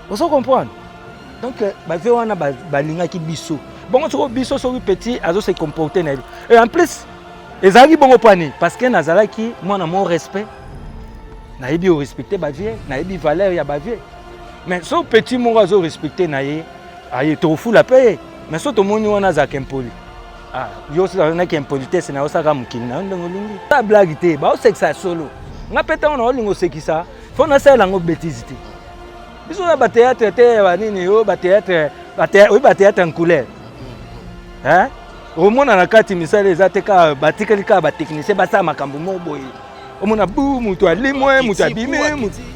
Ozo comprendre? Donc euh, ba vieux wana balingaki biso. Bongo soko biso soki petit azo se comporter na ye. Et en plus ezalaki bongo mpo nini? Parce que nazalaki mwana mo respect. Nayebi o respecter ba vieux, nayebi valeur ya ba vieux. Mais so petit moko azo respecter na ye, aye tofula pe ye. Mais so tomoni wana azalaka impoli. Ah, yo naki impolitesse na yo osaka mokili na yo ndenge olingi. Ta blague te, baosekisa solo. Nga mpe ntango na olinga osekisa, fo nasalela yango betise te. Biso na ba théâtre te ya banini yo ba théâtre oyi ba théâtre en couleur. Hein? Omona na kati misala eza te kaka batikali kaka ba technicien basala makambo moko boye. Omona bu moto alimwe moto abimi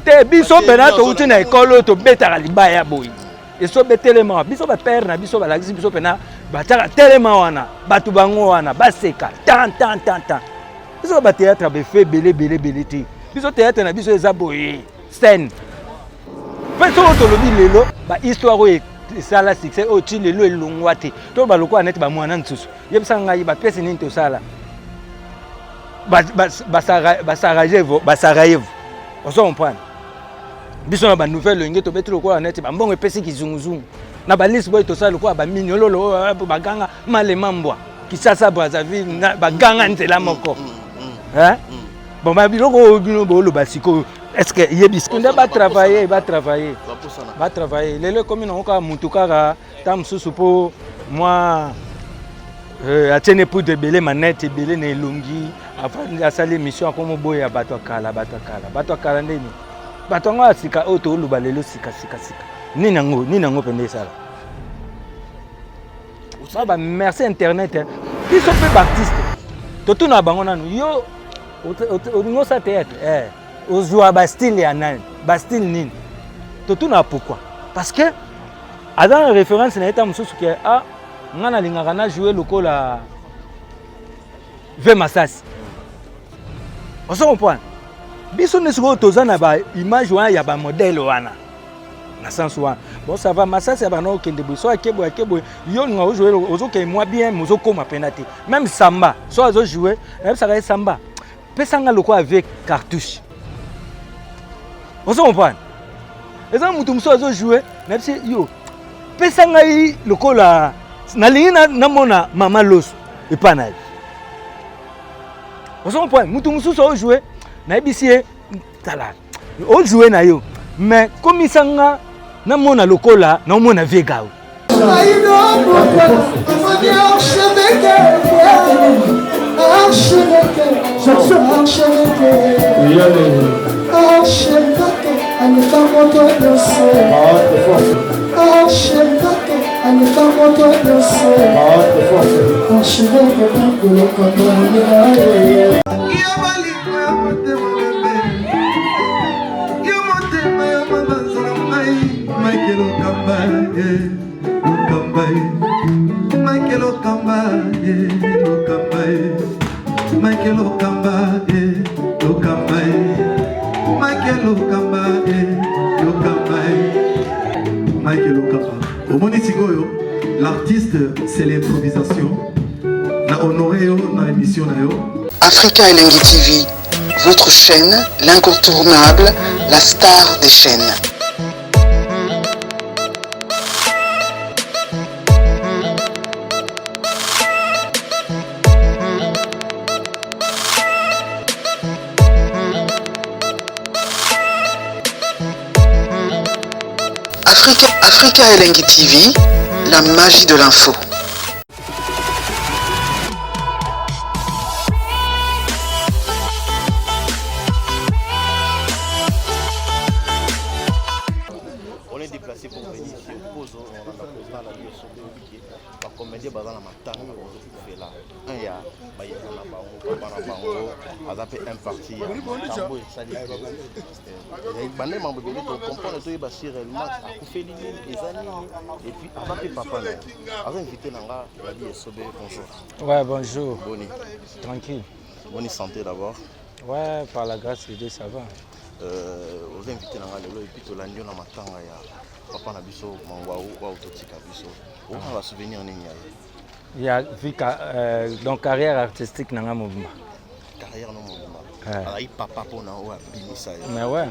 te biso mpena touti na ekolo tobetaka libaya boye. Esobe telema biso ba père na biso balakisi biso mpena batiaka telema wana bato bango wana baseka tan tan tan tan. Biso ba théâtre befe ebele ebele ebele te. Biso théâtre na biso eza boye. Scène. Mpe soki tolobi lelo ba histoire oyo esala succès oyo ti lelo elongwa te toloba lokola neti bamwana nsusu yebisa ngai bapiese nini tosala basarajevo basarajevo ozo comprendre biso na banouvelle loyenge tobeti lokola neti bambongo epesi kizunguzungu na balise boye tosala lokola baminyololo baganga malema mbwa kisasa brazzaville baganga nzela moko mm, mm, mm, bon babiloko oyo bino boloba sikoyo est ce que yebisi nde batravaille batravaille batravaille lelo ekomi nango kaka motu kaka ta mosusu mpo mwa euh, atie ne poudre ebele manete ebele na elongi avandi asali émission akomoboya bato ya kala bato ya kala bato ya kala ndeni bato yango ya sika oyo toloba lelo sika sika sika nini yango nini yango mpenza esala Ba ba merci internet hein. Biso pe ba artiste. Totuna bango nanu yo olingi osala théâtre eh ozwa ba style ya nani ba style nini totuna pourquoi parce que aza na référence na ye ta mosusu ke ah nga nalingaka na jouer lokola ve masasi ozo comprendre biso nde sikoyo toza na ba image wana ya ba modèle wana na sens wana bon ça va masasi ya bana okende boye so ake boye ake boye yo olinga ojoue ozokende mwa bien mais ozokoma mpena te même samba so azojoue nayebisaka ye samba pesa nga lokola vie cartouche ozo comprendre eza moto mosusu azojoue nayebisi yo pesa ngai lokola nalingi namona mama loso epai na ye ozo comprendre moto mosusu aojoue nayebisi ye tala ojoue na yo mais komisa nga namona lokola naomona vie gao Omoni sikoyo l'artiste c'est l'improvisation na honoré yo na émission na yo Africa Elengi TV, votre chaîne, l'incontournable, la star des chaînes. Africa, Africa Elengi TV, la magie de l'info. On est déplacé pour venir ici au Pozo, on a président la biso ba comédien baza na matanga ozokufela un ya bayaka na bango papa na bango aza mpe un parti ya makambo esali bande mambo ebele tocomprendre toyeba si réellement akufeli nini eza nini et puis aza mpe papa na ye aza invité na nga Gabi Esobe bonjour. Ouais bonjour. Boni. Tranquille. Boni santé d'abord. Ouais par la grâce de Dieu ça va. Euh, oza invité na nga lelo et puis tolandi yo na matanga ya papa na biso mangwau oyo totika biso oza na souvenir nini ya ye ya vie euh, donc carrière artistique na nga mobimba carrière no mobimba azalaki papa mpona oyo abimisa yo mais ouais.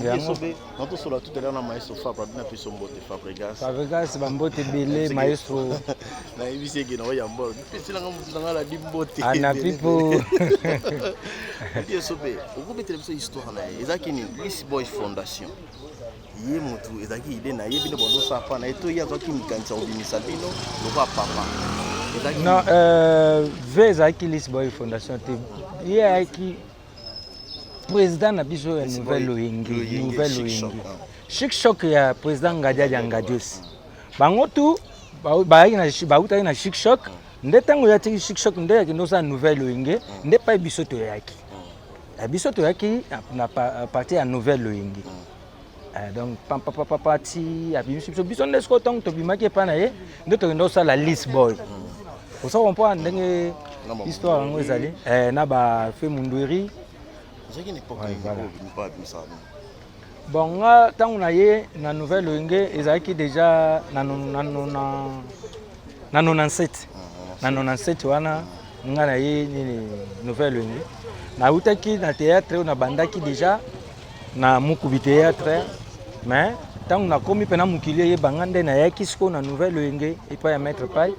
Esobe natosola tout à l'heure na maestro Fabre abina biso mbote. Fabregas. Fabregas, bambote ebele, maestro. Nayebisi eke na oya mbolo peselanga motu nanga ladi mbote. Ana pipo. Odi Esobe, okobetela biso histoire na ye, ezalaki nini Lis Boy Fondation? Ye motu ezalaki idée na ye, bino bozosala pa na ye, to ye azwaki mikanisa kobimisa bino lokola papa? Ezalaki non, v ezalaki Lis Boy Fondation te. Ye ayaki président na biso ya Nouvelle Loyenge, Nouvelle Loyenge, Chic Choc ya président Ngadiadi ya Ngadios. Bango tu bayaki na, bautaki na Chic Choc. Nde ntango yatiki Chic Choc, nde yakende osala Nouvelle Loyenge. Nde pai biso toyaki, ya biso toyaki na partir ya Nouvelle Loyenge. Donc pampapapapa ti abimisi biso. Biso nde sikoyo ntango tobimaki epai na ye, nde tokende osala Lis Boy. Osa comprendre ndenge histoire yango ezali na bafe Mundweri. Ezalaki na époque nini oyo mpo abimisaka bino? Bon, nga ntango na ye na Nouvelle Loyenge ezalaki déjà na 97. Na 97 wana nga na ye nini, Nouvelle Loyenge. Nautaki na théâtre oyo nabandaki déjà na Mukubi Théâtre, mais ntango nakomi mpena mokili eyebanga, nde nayaki sikoyo na Nouvelle Loyenge epai ya maître Pai.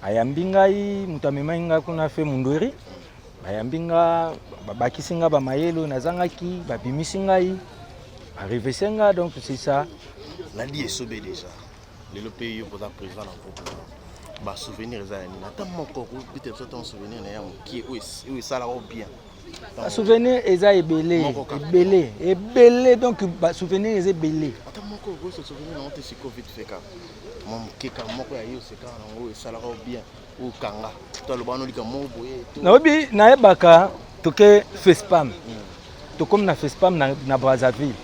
Ayambi ngai, moto amemaki ngai kuna fe Mundweri. Bayambi nga, babakisi nga bamayele oyo nazangaki, babimisi ngai, barevese nga. Donc c'est ça. Nadi Esobe, déjà lelo mpe yo mpoza président na groupe na, basouvenir eza ya nini? Ata moko okobetela biso, ata souvenir na ya mokie oyo esalaka bien. Basouvenir eza ebele. Moko kaka. Ebele, ebele. Donc basouvenir eza ebele. Ata moko okoso souvenir nango te sikoyo, vite fait kaka mwa moke kaka, moko ya ye osekaka nango, oyo esalaka bien, oyo okanga to aloba nolika moko boye to. Nayebi, nayebaka toke Fespam, tokomi na Fespam na Brazzaville.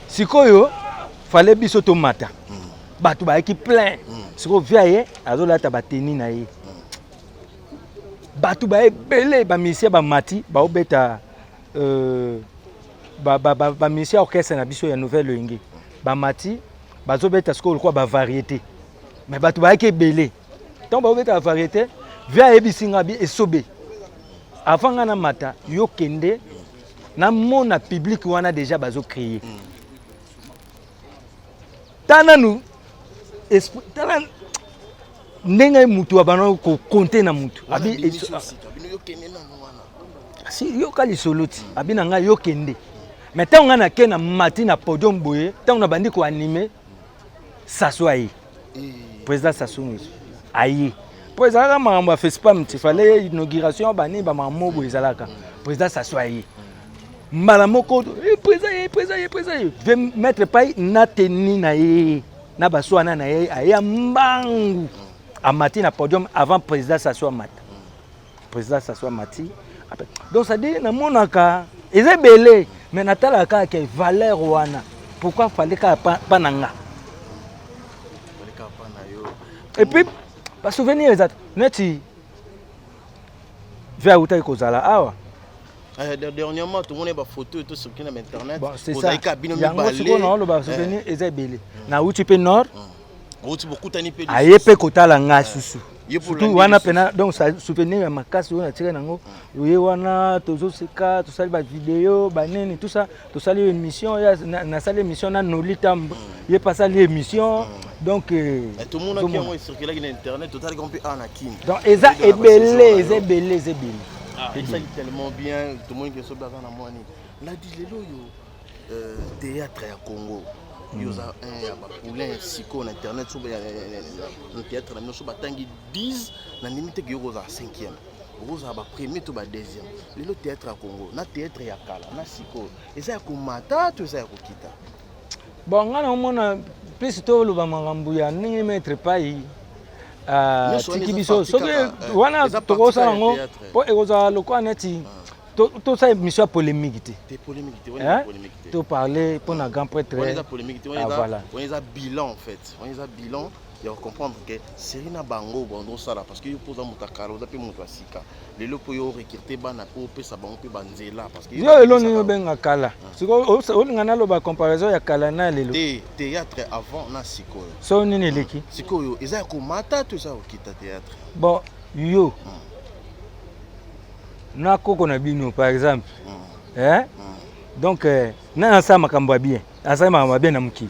Sikoyo fale biso tomata, bato bayaki plein. Sikoyo via ye azolata bateni na ye, bato baye ebele, bamusicien bamati, baobeta bamusicien orchestre na biso ya Nouvelle Loyenge bamati, bazobeta sikoyo lokola bavariété, mais bato bayaki ebele. Ntango baobeta bavariété, via ayebisi nga bi: "Esobe, avant nga namata, yo kende, namona public wana déjà bazocrier." Ta nanu esprit, tala ndenge mutu abanda kokonte na mutu. Wana Abi bimisi osika bino, yokende nanu wana. Si yoka lisolo ti abi na ngai: "Yokende." Mais ntango ngai nake na mati na podium boye, ntango nabandi koanimer, Sasu aye, président Sasu Nguesso aye, mpo ezalaka makambo ya Fespam ti fale inauguration bani bamakambo boye ezalaka. Président Sasu aye mbala moko: "Eh, président ye, président ye, président ye." Ve maître Pai na teni na ye na baswana na ye, aye mbangu, amati na podium avant président Sasu amata. Président Sasu amati. Donc c'est-à-dire namonaka eza ebele, mais natalaka kaka ke valeur wana, pourquoi fallait kaka pa na nga? Baleka pa na yo. Et puis basouvenir eza neti ve autaki kozala awa. Dernièrement tomoni bafoto oyo tosoki na internet. Bon, c'est ça. Ozalaki kaka bino Yango mibale. sikoyo naoloba, basouvenir eza ebele. Nauti mpe nord. Outi, bokutani mpe. Aye mpe kotala nga susu. Ye mpo surtout olandi wana lisusu. Pena donc souvenir ya makasi oyo natika nango ye wana, tozoseka, tosali bavideo banini, tout ça, tosali émission nasali émission na Noli Tambo, ye mpe asali émission. Donc Tomonaki ozomona. Yango ecirculaki na internet, totalaki mpe awa na Kini. Donc eza ebele, eza ebele, eza ebele. Esali tellement bien, tomoni ke soki aza na mwani nadi lelo oyo théâtre ya Congo, yo oza un ya bapoulain sikoyo na internet. So na théâtre na bino, so batangi 10, na ndimi teke yo kozala 5e, okozala bapremier to badeuxième. Lelo théâtre ya Congo na théâtre ya kala na sikoyo, eza ya komata to eza ya kokita? Bon, nga naomona plus toloba makambo ya ndenge maître Pai Nyonso wana tiki eza biso parti soki kaka, wana eza parti tokosala kaka ya yango théâtre. mpo ekozala lokola neti tosala émission ya polémique te. Te, polémique te wana, eza Hein? polémique te. Toparle mpo na grand prêtre. Wana eza polémique te wana. Ah, Eza voilà. wana eza bilan en fait, wana eza bilan ya comprendre que série na bango bando osala, parce que yo mpo oza moto ya kala, oza mpe moto ya sika lelo, mpo yo orecruter bana mpo opesa bango mpe banzela, parce que Yo elo nini obenga kala? Sikoyo olinga naloba comparaison ya kala na lelo? Te, théâtre avant na sikoyo. So nini eleki? Sikoyo eza ya komata to eza ya kokita, théâtre? Bon, yo na koko na bino par exemple, eh? Donc euh, nani asala makambo ya bien? Asali makambo ya bien na mokili.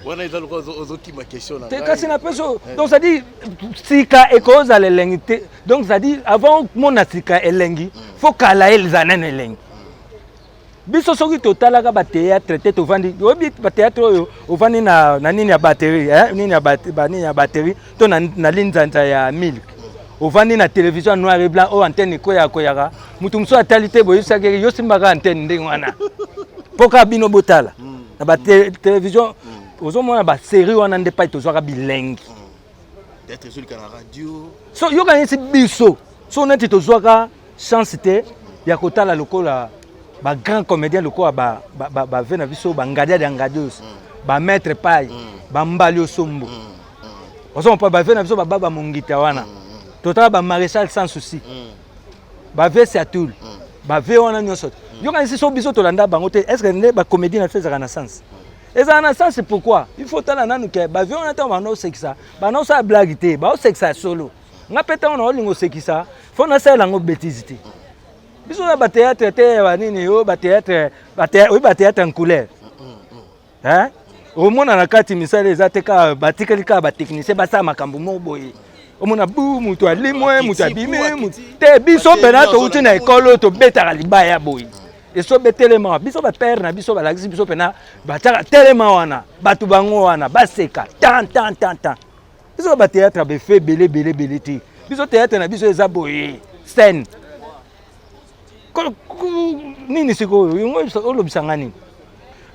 Wana eza lokola ozokima question na ngai. Kasi na peso eh. Donc c'est-à-dire sika ekozala elengi te. Donc c'est-à-dire avant mona sika elengi, faut kala ezala nano elengi. Biso soki totalaka ba théâtre te, tovandi, oyebi ba théâtre oyo ovandi na, na nini ya batterie, eh? Nini ya ba, nini ya batterie to na, na linzanza ya milk, ovandi na télévision noir et blanc oyo antenne ekoya koyaka, moto mosusu atali te, boyebisaki yo simbaka antenne ndenge wana mpo kaka bino botala na ba télévision. Ozomona ba série wana nde pai tozwaka bilengi. Théâtre ezoleka na radio. So yokanisi biso so neti tozwaka chance te ya kotala lokola ba grand comédien, lokola ba ba, ba, ba na biso, bangadia ya ngadios, ba maître pai, bambali osombo, ozompa bave na biso, bababa mongita wana, totala ba maréchal sans souci, bave siatul, bave wana nyonso. Yokanisi so biso tolanda bango te, est ce que nde bacomédie na biso ezalaka na sens? Ezala na sens. Pourquoi? Il faut tala nanu ke bave wana, ntango banda osekisa, banda osala blague te, baosekisa ya solo. Nga mpe ntango na olinga osekisa, fo nasalela yango bétise te. Biso na bathéâtre te ya banini oyo, bathéâtre oyo, bathéâtre en couleur, hein? Omona na kati misala eza te, kaka batikali kaka batechnicien basala makambo moko boye. Omona bu moto alimwe, moto abimi te. Biso mpena touti na ekole oyo tobetaka libaya boye, esobe telema. Biso bapere na biso balakisi biso mpena, batiaka telema wana, bato bango wana baseka tan tan tan tan. Biso bathéâtre befe ebele ebele ebele te. Biso théâtre na biso eza boye, scène nini. Sikoyo yango olobisanga nini?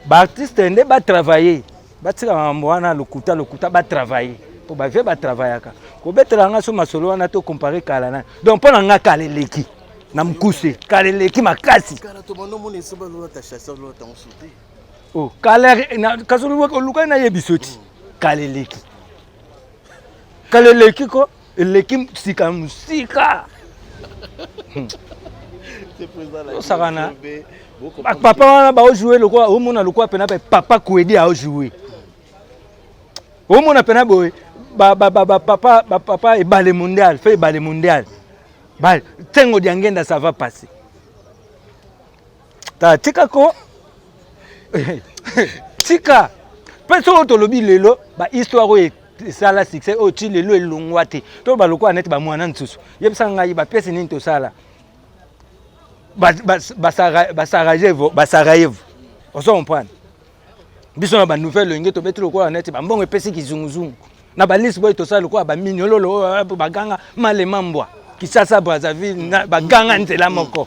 Baartiste nde batravaille, batika makambo wana lokuta lokuta, batravaille mpo bavie batravaillaka. Kobetela nga so masolo wana to compare kala na, donc mpo na nga kala eleki na mokuse, kala eleki makasi. Oh, kala kasi olukaki nayebi so ti kala eleki, kala eleki ko eleki sika mosika. Osakana papa wana baojoue lokola omona lokola mpena mpe papa Kwedi aojoue, omona mpena boye bapapa bapapa ebale mondial fe ebale mondial ba ntengo diangenda, ça va passer. Ta tika ko tika mpe soki tolobi lelo bahistoire oyo esala succès oyo ti lelo elongwa te, to balokola neti bamwana nsusu. Yebisa ngai bapièce nini tosala basarajevo, basarajevo, ozo comprendre? Biso na banouvelle loyenge tobeti lokola neti bambongo epesi kizunguzungu na balisi boye, tosala lokola baminyololo oyo baganga malema mbwa Kisasa Brazzaville, baganga nzela moko.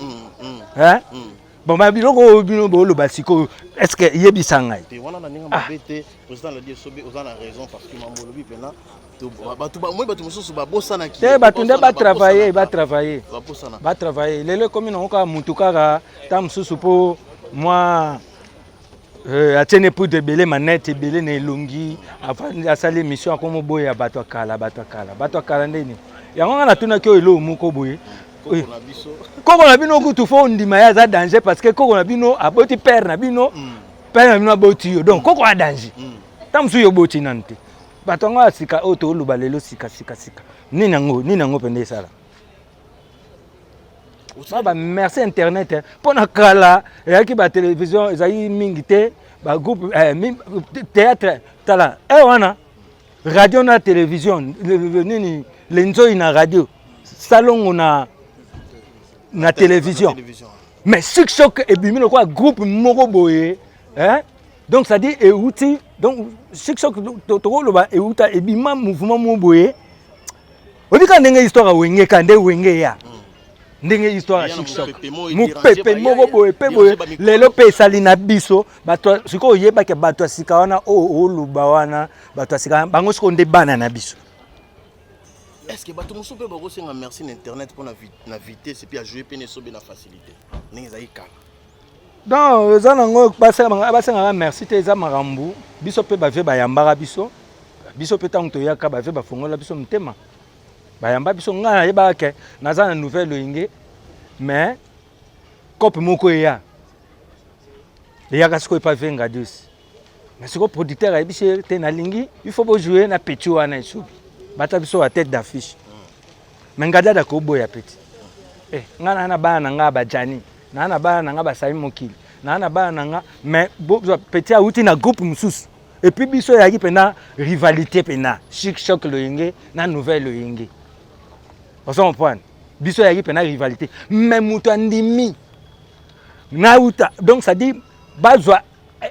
Bon, ba biloko oyo bino booloba sikoyo, est ce que yebisa ngai. Te, wana na ndenge mabe te, président Ladi Esobe, oza na raison, parce que mambo olobi mpena, bato moi bato mosusu babosanaki. Te, bato nde batravaille, batravaille, batravaille. Lelo ekomi nango kaka mutu kaka ta mosusu mpo mwa atiene poudre ebele, manete ebele na elongi, asali émission, akomi boya bato ya kala, bato ya kala, bato ya kala. Ndeni yango nga natunaki oyo eloko moko boye: koko na bino kutu fo ondima ye aza danger, parce que koko na bino aboti père na bino, père na bino aboti yo, donc koko a danger. Ta mosusu yo oboti nanu te. Bato yango ya sika oyo tooloba lelo, sika sika sika, nini yango, nini yango mpenza esala ba merci internet. Mpo na kala eyaki batélévision ezalaki mingi te, bagroupe théâtre tala e wana radio na télévision nini, lenzoi na radio, salongo na télévision. Mais Chic Choc ebimi lokola groupe moko boye, hein? Donc c'est à dire euti, donc Chic Choc tokoloba euta, ebima mouvement moko boye. Oyebi kaka ndenge histoire ya Wenge, ka nde Wenge ya ndenge histoire ya Chic Choc, mopepe moko boye mpe boye lelo mpe esali na biso bato. Sikoyo oyebaki bato ya sika wana oyo oloba wana, bato ya sika bango sikoyo nde bana na biso. Est ce que bato mosusu mpe bakosenga merci na internet mpo na vitesse et puis ajoue mpe na Esobe na facilité ndenge ezali kala? Donc eza nango basengaka merci te, eza makambo biso mpe bavie bayambaka biso. Biso mpe ntango toyaka, bavie bafongola biso motema, bayamba biso. Ngai nayebaka ke naza na nouvelle loyenge, mais cope moko eya eyaka sikoyo epa venga dus. Mais sikoyo producteur ayebisi ye te: nalingi, il faut bojouer na petit wana Esobi, bata biso ya tête d'affiche. Mais Ngadada koboya petit. Eh, ngai na bana na ngai bajani. Naa na bana na nga basali mokili. Naa na bana na nga mais petit awuti na groupe mosusu. Et puis biso eyaki mpenza rivalité mpenza chic choc loyenge na nouvelle loyenge. Ozo comprendre? Biso eyaki mpenza rivalité. Mais moto andimi nauta donc ça dit bazwa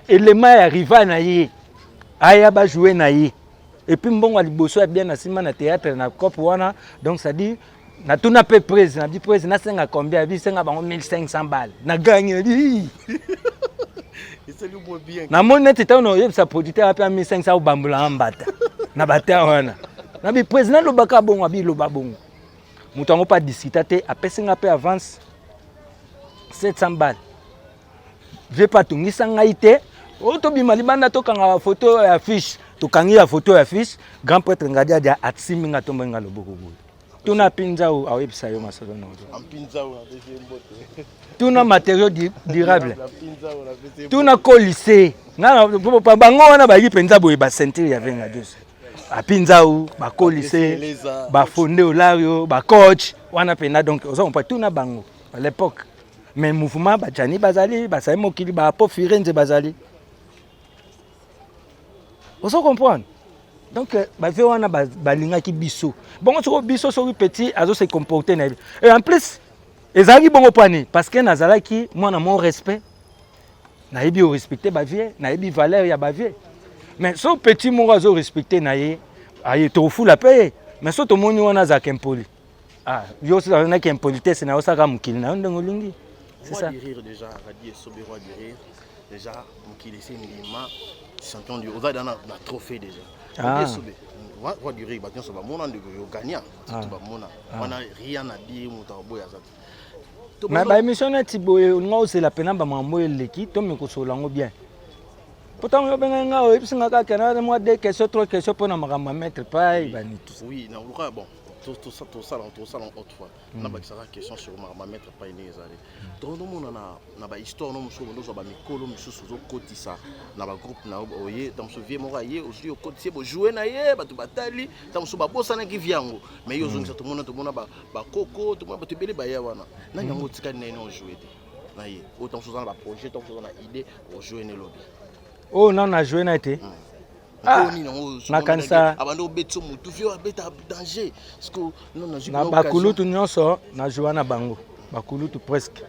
élément ya rival na ye aya bajoue na ye et puis mbongo ya liboso ya bien na nsima na théâtre na cope wana donc ça dit natuna mpe prise na bi prise nasenga combien abi senga bango 1500 balles na gangi bi namoni neti ntango naoyebisa producteur ape 1500 obambolanga mbata na bata wana na bi prise nalobaka bongo abi loba bongo moto yango mpe adiscuta te apesi nga mpe avance 700 balles vie mpe atungisa ngai te oyo tobima libanda tokanga bafoto ya affiche tokangi ya foto ya affiche grand prêtre ngadiadia asimbi nga tomboi nga loboko boye tuna mpinzau aoyebisa yo masolo na tuna matériau durable tuna kolise bango wana bayaki mpenza boye baceinture ya venga dios apinzau bakolise bafonde olario bacoach wana mpenza donc oza comprendre tuna bango à l'époque mais mouvement bajani bazali basali mokili baapo firenze bazali ozo comprendre donc euh, bavie wana balingaki biso bongo soko biso soki petit azo se comporter na ye et en plus ezalaki bongo mpo nini parce que nazalaki mwana mo respect nayebi orespecte bavie nayebi valeur ya bavie mais so petit moko azo respecte na ye aye tokofula mpe ye mais so tomoni wana azalaka impoli Ah, yo ozalaki impolitesse na yo osaka mokili na yo ndenge olingi. C'est ça. Du rire déjà, Radi Esobe roi du rire. Déjà, mokili esi ndima champion du oza na na trophée déjà. Ah. Esobe roi du rire bato nyonso bamona ndeko yo gagnant surtout ah. bamona ah. wana rien à dire moto aboya aza te. Mais ba émission neti boye olinga ozela pena ba mambo eleki to mekosolola yango bien. Po ntango yo obengaki nga oyebisi nga kaka na mwa deux questions trois questions mpo na makambo ya maître pai bani tout ça. Oui, na luka bon tosala tosala haute fois hmm. nabakisaka question sur ma maître pai ndenge ezali tokomona na na bahistoire no mosusu ozwa bamikolo mosusu ozokotisa na bagroupe na yo oye ntango mosusu vie moko aye ozwi okotisi ye bojoue na ye bato batali ntango mosusu babosanaki vie yango mais yo ozongisa hmm. tomona tomona bakoko tomona bato ebele baya wana nani yango otikali na ye na ojoue te na ye oyo ntango mosusu oza na baprojet ntango mosusu oza na idée ojoue ne lobi oyo nano na joue na ye te hmm. Ah, nakanisa na bakulutu nyonso najoua na bango bakulutu presque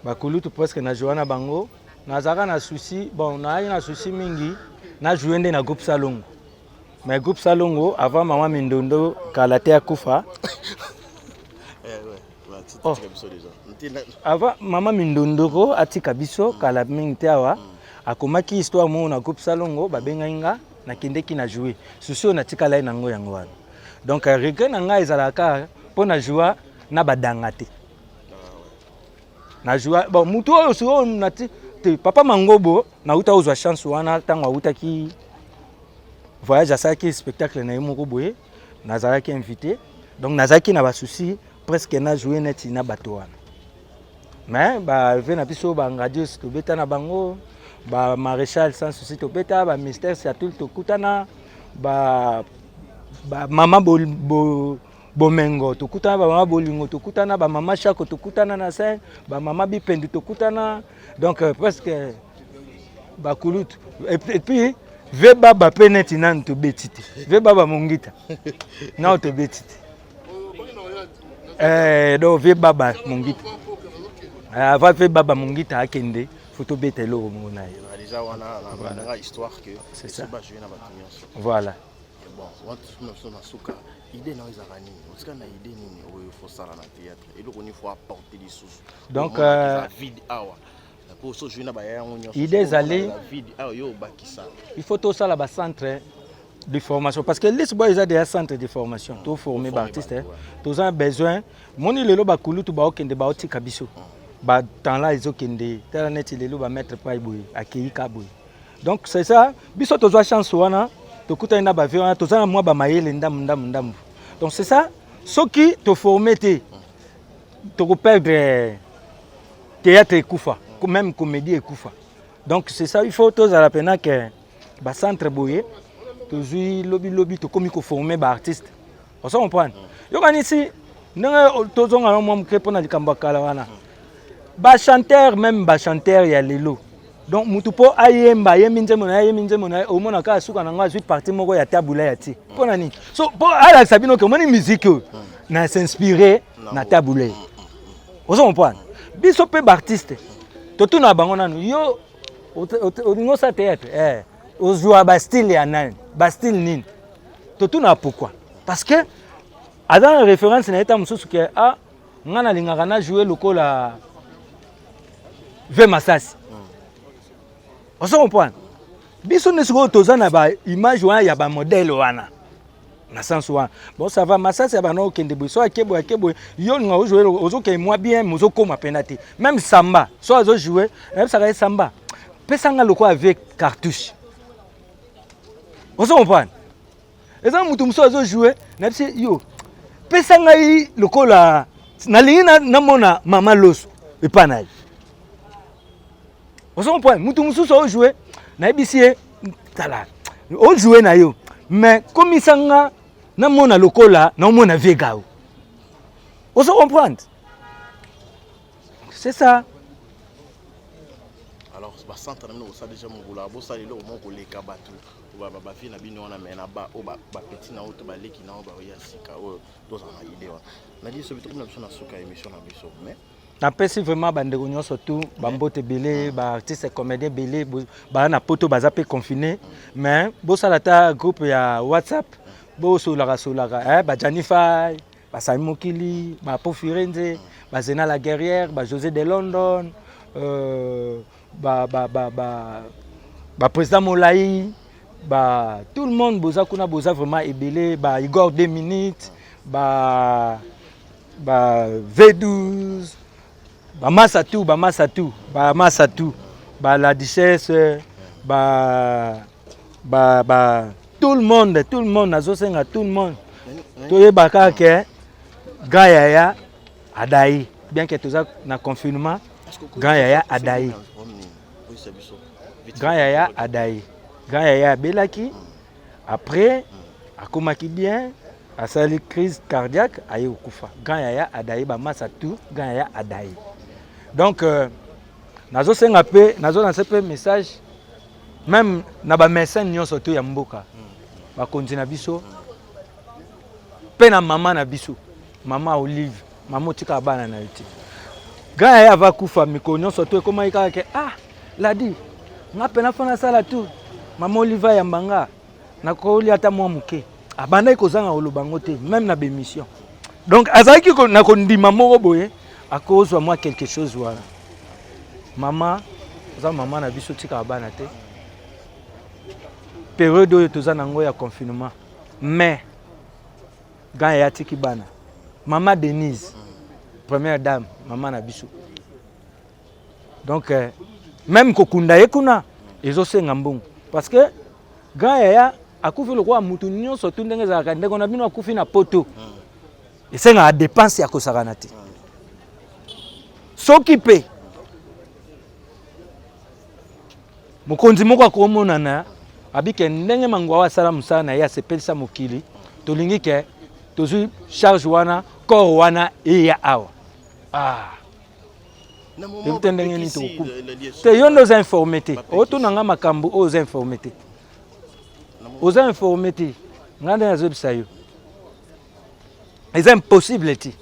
bakulutu presque najoua na bango nazalaka na souci bon nayaki na souci mingi najoue nde na groupe salongo mais groupe salongo avant mama mindondo kala te akufa eh, oh. Avant mama Mindondoko atika biso kala mingi te awa akomaki histoire moko na groupe Salongo babengaki nga nakendeki na jouer souci oyo natikala ye nango yango wana donc euh, regret na ngai ezalaka kaka mpo na joua na badanga te na joua bon motu oyo sikoyo nati te papa Mangobo nauta ozwa chance wana ntango awutaki voyage asalaki spectacle na ye moko boye nazalaki invité donc nazalaki na basusi presque na jouer neti na bato wana mais ba ve na biso ba ngadios tobeta na bango ba maréchal sans souci tobeta ba mystère satul tokutana ba ba mama bo, bo, bomengo tokutana ba mama bolingo tokutana ba mama shako tokutana na scène ba mama bipendu tokutana donc euh, presque bakulutu et puis ve baba mpe neti nanu tobeti te ve baba mongita nao tobeti te Eh, donc vie baba mongita eh, avant vie baba mongita akende faut tobeta eloko moko na ye déjà wana na histoire que c'est ça ba jouer na bato nyonso voilà bon wana biso na suka idée na yo ezalaka nini otika na idée nini oyo faut sala na théâtre eloko nini faut apporter lisusu donc euh, vide awa po so jouer na baya yango nyonso idée ezali vide awa yo obakisa il faut tosala ba centre de formation parce que lisboa eza deja centre de formation mm. toforme baartiste eh. toza na besoin moni lelo bakulutu baokende baotika biso batanla ezokende tala neti lelo bamaître pai boye akei ka boye donc c'est ça biso tozwa chance wana tokutani na bavie wana toza na mwa bamayele ndambu ndambu ndambu donc c'est ça soki toforme te tokoperdre théâtre ekufa même comédie ekufa donc c'est ça il faut tozala mpena ke ba centre boye tozwi lobi lobi tokomi koforme ba artiste ozo comprendre yokanisi ndenge tozonga na mwa moke mpo na likambo ya kala wana Bachanteur, même bachanteur ya lelo, donc mutu mpo ayemba, ayembi nzembo na ye, ayembi nzembo na ye, omona kaka suka nango azwi parti moko ya tabula ya tie. Mpo na nini? So mpo alakisa bino ke omoni musique oyo na s'inspire na tabula. Ozo comprendre? Biso mpe baartiste totuna bango nanu: yo olingi osala théâtre, ozwa bastyle ya nani, bastyle nini? Totuna pourquoi? Parce que aza na référence na ye. Ta mosusu ke ah, nga nalingaka na joue lokola ve Masasi. Ozo comprendre? Biso nde sikoyo toza na baimage wana ya bamodèle wana na sens wana. Bon, ça va, Masasi ya bana okende boye, so ake boye, ake boye, yo olinga ojoue, ozokende mwa bien, mais ozokóma mpena te. Même Samba, so azojoue, nayebisaka ye: "Samba, pesanga lokola avec Cartouche." Ozo comprendre? Eza motu mosusu azojoue, nayebisi yo: "Pesa ngai lokola nalingi namona mama Loso epa na ye." Ozo comprendre? Motu mosusu aojoue, nayebisi ye: "Tala, ojoue na yo, mais komisa nga namona lokola naomona vie gao." Ozo comprendre? C'est ça. Alors bacentre na bino kosala déjà mokolo bosala eloko moko koleka bato bavie na bino wana, mais na oyo bapeti na oyo to baleki na oyo baoya sika oyo, tozala na idée wana. Nadi sobi tokomi na biso na suka ya émission na biso, mais Napesi vraiment bandeko nyonso tu bambote ebele, baartiste comédien ebele baa na Poto, baza mpe confiné, mais bosala ata groupe ya WhatsApp, bosolaka solaka, bajanifai, basami mokili, bapo Firenze, bazena la guerrière, bajosé de London, baprésident Molai, ba tout le monde boza kuna, boza vraiment ebele, ba Igor 2 minutes, ba V12, bamasa tout, bamasa tout, bamasa tout, ba la duchesse, ba tout le monde, tout le monde. Nazosenga tout le monde toyeba kaka ke grand yaya adai, bien que toza na confinement, grand yaya adai, grand yaya adai. Grand yaya abelaki, après akomaki bien, asali crise cardiaque, aye kokufa. Grand yaya adai, bamasa tout, grand yaya adai. Donc nazosenga mpe, nazolancer mpe message même na bamédecin nyonso to ya mboka, bakonzi na biso mpe na mama na biso, mama Olive. Mama, otikaka bana na yo te. Grand yaya ava kufa, mikolo nyonso to ekomaki kaka ke ah, Ladi, nga mpena fo nasala tu, mama Olive ayamba nga, nakolia ata mwa moke. Abandaki kozanga koloba yango te, même na bémission. Donc azalaki na kondima moko boye, akozwa mwa quelque chose wana. Mama, oza mama na biso, tikaka bana te. Période oyo toza nango ya confinement, mais grand yaya atiki bana. Mama Denise, première dame, mama na biso. Donc même kokunda ye kuna ezosenga mbongo, parce que grand yaya akufi lokola mutu nyonso tu ndenge ezalaka. Ndeko na bino akufi na Poto, esengaka dépense ya kosakana te. Soki mpe mokonzi moko akomonana abike ndenge Mangwawa asala mosala na ye, asepelisa mokili, tolingi ke tozwi charge wana, corps wana eya awa. Ah, toyebi te ndenge nini tokokuba te. Yo nde oza informé te, otuna makambo oyo oza informé te, oza informé te. Ngai nde nazoyebisa yo, eza impossible te.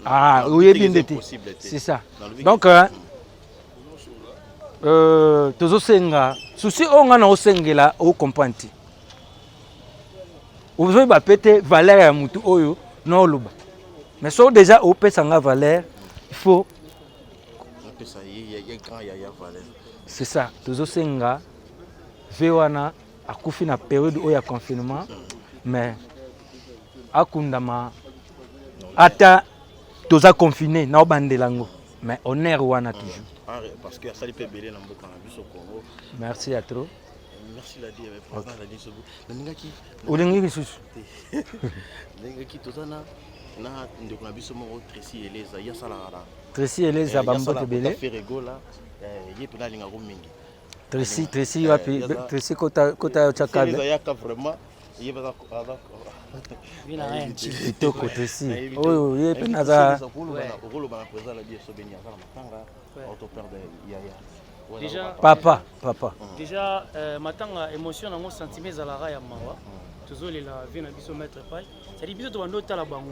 Ah, oyebi nde te, c'est ça. Donc tozosenga susi oyo ngai na osengela, ocomprendre te, ozoyeba mpe te valeur ya motu oyo na oloba. Mais soki déjà opesa nga valeur, il faut c'est ça. Tozosenga ve wana akufi na période oyo ya confinement, mais akundama ata toza confiné na obandela yango, mais honneur wana toujours. Parce que asali mpe ebele na mboka na biso Congo. Merci ya trop. Merci Ladi, président Ladi Sobi. Nalingaki Olingi lisusu? Nalingaki toza na ndeko na biso moko Tracy Eleza, ye asalaka na Tracy Eleza, bambote ebele. Ferregola, ye mpena alingako mingi. Tracy, Tracy wapi? Tracy, kota, kota ya câble. Yaka vraiment ye baza. Kitoko tosi oyo ye mpe naza okoloba na président Ladi Esobeni aza na matanga auto perdre yaya. Déjà, papa papa. Déjà matanga émotion nango sentiment ezalaka ya mawa. Tozolela vie na biso maître Pai. C'est-à-dire biso tobanda otala bango.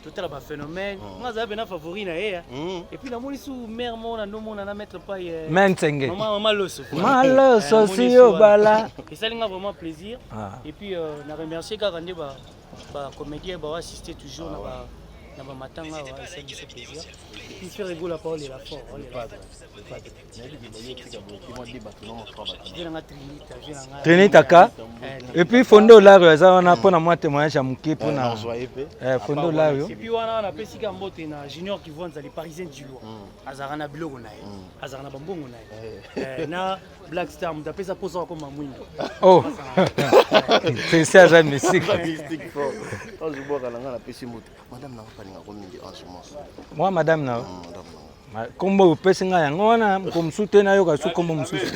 Totala ba phénomène. Nga azala pena favori na ye. Et puis namoni su mère moko na ndomona na maître Pai. Mensenge. Maman maman Loso. Maloso si yo bala. Esali nga vraiment plaisir. Et puis na remercier kaka nde ba ba comédien ba assister toujours na ba na ba matanga wa esali biso plaisir. Et puis faire rigoler la parole est la fort. Trinita ka et puis Fondo Lario aza wana mpona mwa témoignage ya moke mpona Fondo Lario. Et puis wana napesi ka mbote na Junior Kivwanza, le Parisien du Loir. Azalaka na biloko na ye, azalaka na bambongo na ye, na Black Star moto apesa mposa akoma mwindo. Oh, c'est aza mystique. Mystique fort. Ange Bwaka na nga napesi mbote. Madame na nga palingako mingi Ange Mwasa. Moi madame na Madame na nga. kombo opesi ngai yango wana moko mosusu te, nayoka su kombo mosusu.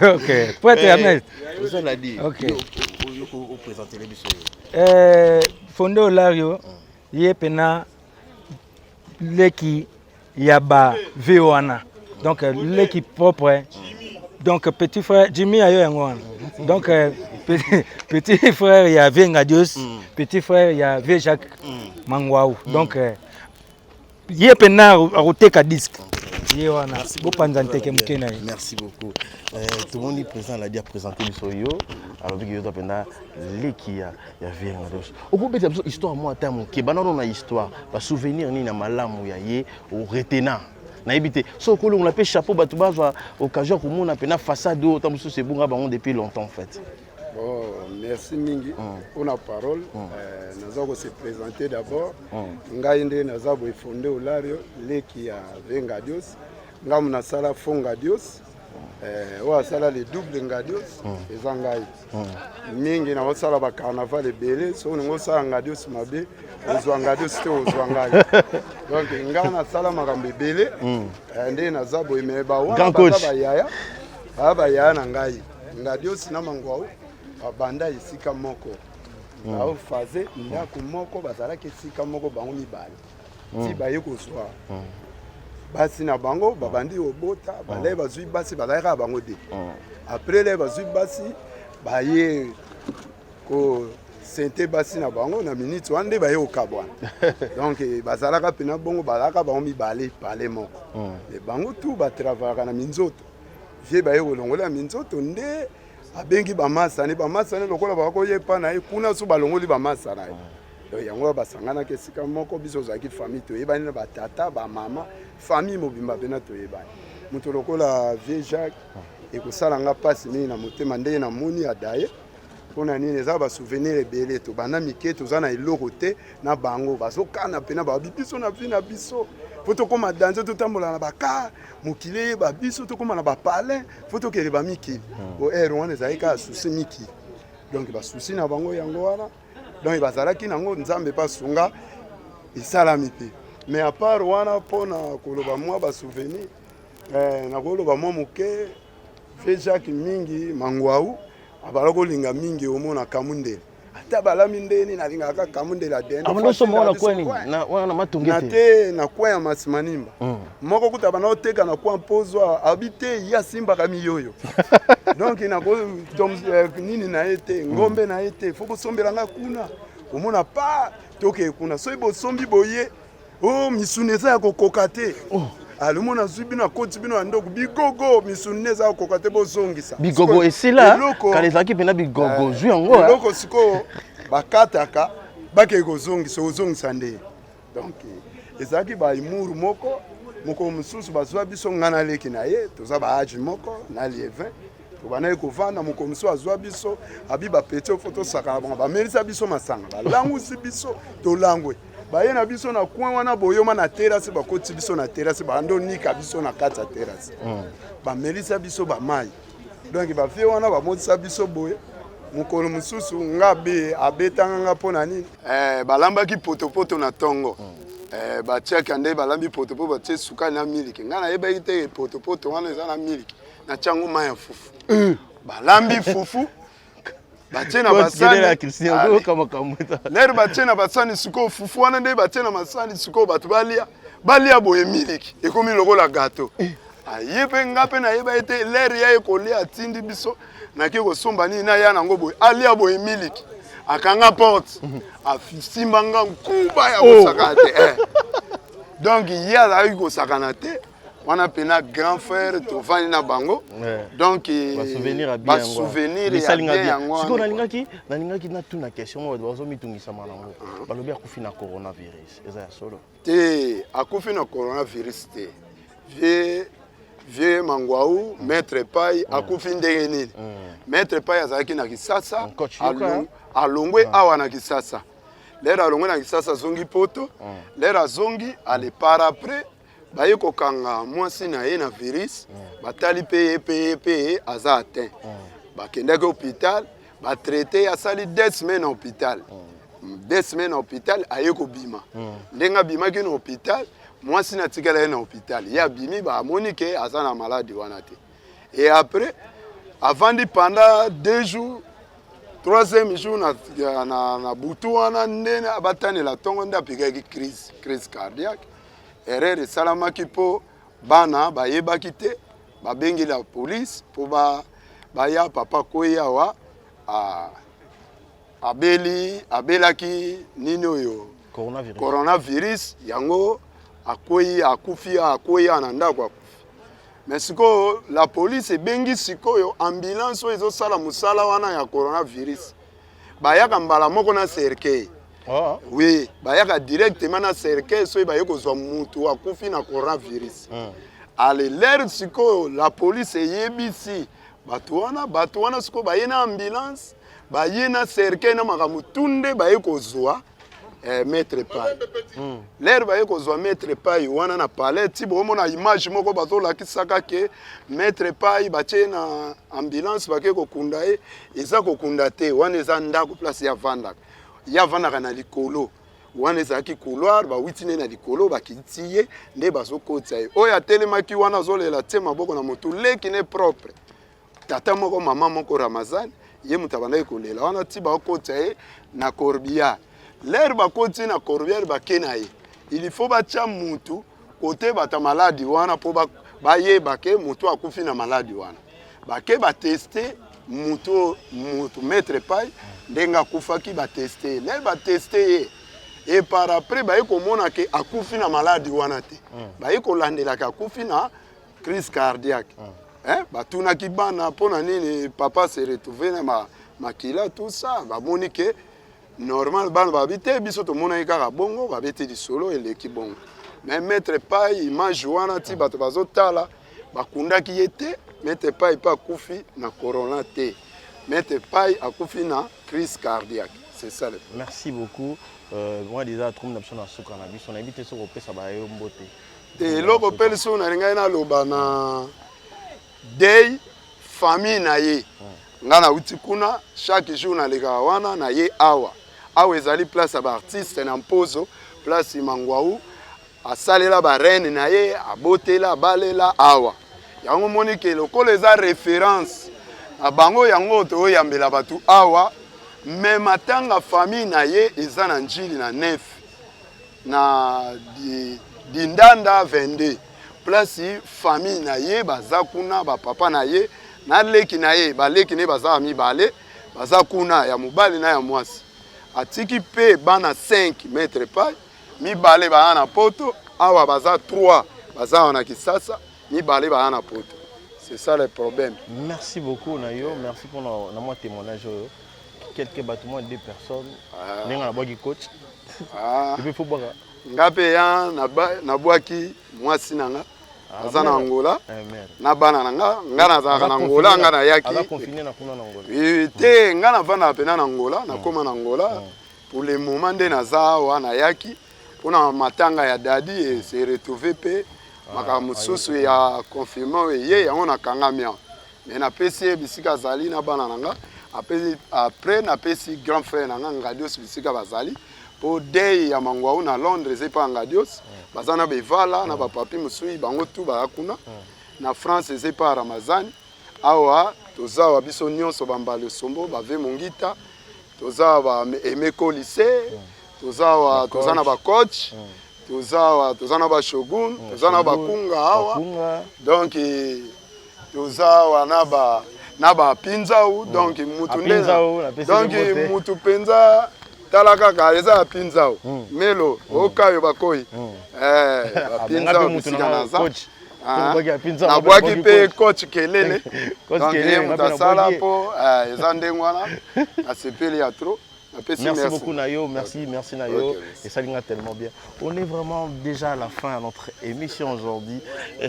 Ok, prêtre ya maître. Président Ladi. Ok. Yo oprésentele biso yo. Fondo Olario ye pena leki ya ba vie wana, donc leki propre, donc petit frère Jimmy ayo yango wana, donc petit frère ya vie Ngadios, petit frère ya vie Jacques Mangwau. Donc ye pena akoteka disque ye wana, bopanza nteke moke na ye. Merci beaucoup. Tomoni président Ladi aprésenté biso yo, alobiki yo mpenza leki ya vie Ngadios. Okobeta biso histoire mwa ata moke, bana na histoire, basouvenir nini ya malamu ya ye oretena? Nayebi te so okolongola mpe chapeau, bato bazwa occasion ya komona mpena façade oyo ta mosusu ebonga bango depuis longtemps en fait. Bon, merci mingi mpona parole. Naza kose présenter d'abord. Ngai nde naza boye, Fonde Olario, leki ya Vengadios. Ngambo nasala fond Ngadios, oyo asala le double Ngadios eza ngai. Mingi naosala bacarnaval ebele. Soki olingi osala Ngadios mabe, ozwa Ngadios te, ozwa ngai. Donc ngai nasala makambo ebele nde naza boye. Me bawana baza bayaya, baya bayaya na ngai. Ngadios na Mangwau babanda esika moko, baofaze ndako moko, bazalaki esika moko bango mibale ti baye kozwa basi na bango, babandi kobota. Balai bazwi basi, bazalaki kaka bango de. Après le bazwi basi, baye kosente basi na bango na minute wana nde baye kokabwana. Donc bazalaka mpena bongo, bazalaka bango mibale pale moko. Me bango tu batravayaka na minzoto. Vie baye kolongola minzoto nde abengi bamasani, bamasani lokola bakoyepa na ye kuna, so balongoli bamasa na ye. Donc yango oyo basanganaki esika moko. Biso ozalaki famille, toyebani na batata, bamama, famille mobimba mpena toyebani. Moto lokola vieux Jacques ekosala nga mpasi mingi na motema ndenge namoni adaye. Mpona nini? Eza basouvenir ebele. Tobanda mike, toza na eloko te na bango, bazokana mpena babi biso na vie na biso. Fo tokóma danger, totambola na bacar, mokili eyeba biso, tokóma na bapalin, fo tokende bamikili. O ere wana ezalaki kaka souci mikili. Donc basouci na bango yango wana. Donc bazalaki nango, Nzambe mpe asunga, esalami mpe. Mais à part wana, mpona koloba mwa basouvenir, nakoloba mwa moke. Fe Jacques mingi Mangwau abala kolinga mingi omona kamundele, ata balami ndeni nalingaka kaka kamundele adende. Na te na coin ya Masimanimba moko kuta bana oteka na coin Mpozo, abi te ye asimbaka miyoyo. Donc nako nini na ye te, ngombe na ye te, fo bosombelanga kuna. Omona pa tokee kuna, soki bosombi boye o misuni eza ya kokoka te. Alomona azwi bino, akoti bino na ndoko bigogo, misuni eza kokoka te, bozongisa. Bigogo esila kala, ezalaki mpena bigogo zwi yango. Eloko sikoyo bakataka, bakei kozongisa, ozongisa nde. Donc ezalaki baimuru moko. Mokolo mosusu bazwa biso, ngai na leki na ye, toza baage moko na Lievin, tobandaki kovanda. Mokolo mosusu azwa biso, abi bapeti fo tosakana bango, bamelisa biso masanga, balangusi biso, tolangwe, baye na biso na coin wana boyoma na terrasse, bakoti biso na terrasse, bandonika biso na kati ya terrasse, bamelisa biso bamai. Donc bavie wana bamonisa biso boye. Mokolo mosusu nga be abetanga nga mpo na nini? Balambaki potopoto na ntongo, batiaka nde balambi potopoto, batie sukali na miliki. Nga nayebaki te potopoto wana eza na miliki, natiango mai ya fufu. Balambi fufu. Batie na basani, l'heure batie na basani sikoyo fufu wana nde batie na masani sikoyo bato balia balia boye miliki ekomi lokola gato eh. Aye mpe nga mpe nayeba ye te, l'heure ya ye kolia atindi biso nake kosomba nini naya nango boye alia boye miliki akanga porte asimba nga nkuba ya oh. kosakana te eh. Donc ye azalaki kosakana te wana mpena grand frère tovandi na bango, donc basouvenir ya bien yango. Sikoyo nalingaki natuna question moko, bato bazomitungisama nango. Balobi akufi na coronavirus, eza ya solo? Te, akufi na coronavirus te. Vieux Mangwau, maître Pai, akufi ndenge nini? Maître Pai azalaki na Kisasa, alongwe awa na Kisasa. L'heure alongwe na Kisasa, azongi Poto. L'heure azongi, ale par après baye kokanga mwasi na ye na virus. Batali mpe ye mpe ye mpe ye aza atteint. Bakendaki hôpital, batraité, asali 2 semaines na hôpital. 2 semaines na hôpital, aye kobima. Ndenge abimaki na hôpital, mwasi na atikala ye na hôpital. Ye abimi, bamoni ke aza na maladi wana te. Et après avandi pendant 2 jours, troisième jour na butu wana nde batanela ntongo nde apikaki crise cardiaque. Erreur esalamaki mpo bana bayebaki te, babengi la police mpo baya papa kwei awa, abeli, abelaki nini oyo? Coronavirus. Coronavirus yango akwei, akufi, akwei awa na ndako, akufi. Mais sikoyo la police ebengi sikoyo ambulance oyo ezosala mosala wana ya coronavirus, bayaka mbala moko na cercueil. Oh. Oui, bayaka directement na cercueil soki baye kozwa mutu akufi na coronavirus. Ale l'heure sikoyo la police eyebisi bato wana, bato wana sikoyo baye na ambulance, baye na cercueil na makambo tu, nde baye kozwa maître Pai. L'heure baye kozwa maître Pai wana na palais, ti bomona image moko bazolakisaka ke maître Pai batie na ambulance, bake kokunda ye. Eza kokunda te, wana eza ndako place ye avandaka. Ye avandaka na likolo, wana ezalaki couloir, bawiti nde na likolo bakiti ye nde bazokotisa ye. Oyo atelemaki wana azolela, tie maboko na motu, leki ne propre, tata moko mama moko, Ramazan, ye moto abandaki kolela wana ti bakotisa ye na corbillard. L'heure bakoti na corbillard, bake na ye, il faut batya mutu kote bato ya maladi wana mpo bayeba ke motu akufi na maladi wana. Bake bateste mutu, mutu maître Pai ndenge akufaki, bateste ye. L'heure bateste ye et par après baye komona ke akufi na maladi wana te, baye kolandelaka akufi na crise cardiaque. Hein? Batunaki bana mpo na nini papa se retrouve na makila, tout ça, bamoni ke normal. Bana babi te, biso tomonaki kaka bongo, babeti lisolo eleki bongo. Mais maître Pai, image wana ti bato bazotala, bakundaki ye te. Maître Pai mpe akufi na corona te, maître Pai akufi na crise cardiaque, c'est ça le Merci beaucoup. Moi déjà tromi na biso na suka na biso, nayebi te soki opesa bayo mbote. Te, eloko mpe lisusu nalingai naloba na dei famille na ye, nga nauti kuna, chaque jour nalekaka wana na ye awa. Awa ezali place ya baartiste na Mpozo, place Mangwau asalela bareine na ye, abotela, abalela awa. Yango moni ke lokola eza référence na bango, yango toyambela bato awa. Me matanga famille na ye eza na Njili na nef na Dindanda 22, place famille na ye baza kuna, bapapa na ye na leki na ye, baleki na ye baza ya mibale, baza kuna, ya mobali na ya mwasi. Atiki mpe bana 5 maître Pai, mibale baya na Poto awa, baza 3 baza awa na Kisasa, mibale baya na Poto. C'est ça le problème. Merci beaucoup na yo, merci pour na mwa témoignage oyo. Quelques bato, moi deux personnes ndenge nabwaki coach. Ah. Et puis faut bwaka. Nga mpe ya nabwaki mwasi na nga aza na Angola na bana na nga. Nga nazalaka na Angola, nga nayaki Aza confiné na kuna na Angola? Te, nga navandaka mpena na Angola, nakóma na Angola. Pour le moment nde naza awa, nayaki mpona matanga ya dadi e se retrouve mpe makambo mosusu ya confinement oyo eye, yango nakangami awa. Me napesi ye bisika azali na bana na nga. Après napesi grand frère na nga Ngadios bisika bazali, mpo dei ya Mangwau na Londres eza epa ya Ngadios, baza na bevala na bapapi mosusu, bango tu baza kuna. Na France eza epa ya Ramazani. Awa toza awa biso nyonso ba Mbala Esombo, ba Ve Mongita, toza awa ba Aime Kolise, toza awa toza na ba coach, toza awa toza na ba Shogun, toza na ba Kunga awa. Donc toza awa na ba na ba Pinzau, donc mutu nde donc mutu penza tala kaka eza ya Pinzau. Melo okayo bakoyi. Eh ba Pinzau bisika naza. Nabwaki mpe coach Kelele, donc ye moto asala mpo eza ndenge wana, nasepeli ya trop. Merci, merci beaucoup Nayo, merci, merci Nayo. Okay, et ça linga tellement bien. On est vraiment déjà à la fin de notre émission aujourd'hui.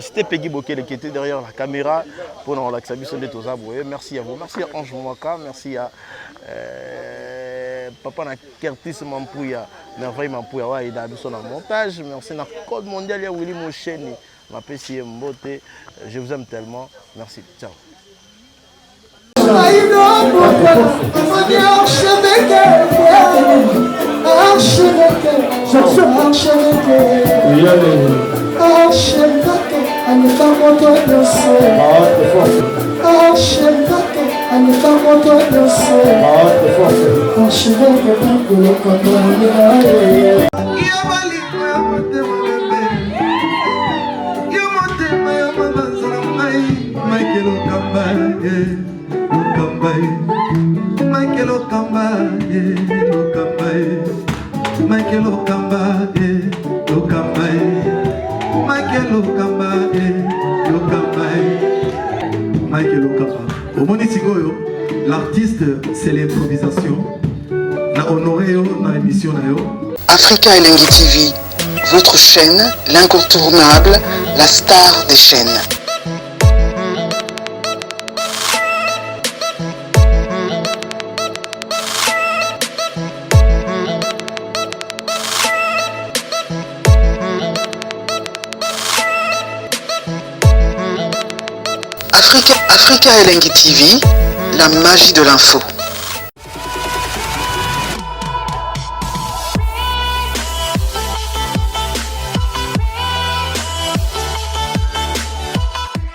C'était Peggy Bokele qui était derrière la caméra pour nous relaxer de Tozaboué. Merci à vous, merci à Ange Mwaka, merci à Papa na Curtis Mampouya, Merveille Mampouya, ouais, il a son montage. Merci na Code Mondial ya Willy Mosheni, ma PC Mbote. Je vous aime tellement. Merci. Ciao. Michael Okamba, yeah, Okamba, yeah. Michael Okamba, yeah, Okamba, yeah. Michael Okamba, yeah, Okamba, yeah. Michael Okamba, yeah, Okamba, yeah. Michael Okamba. Omoni sikoyo, l'artiste c'est l'improvisation. Na honoré yo na émission na yo. Africa Elengi TV, votre chaîne, l'incontournable, la star des chaînes. Africa, Africa Elengi TV, la magie de l'info.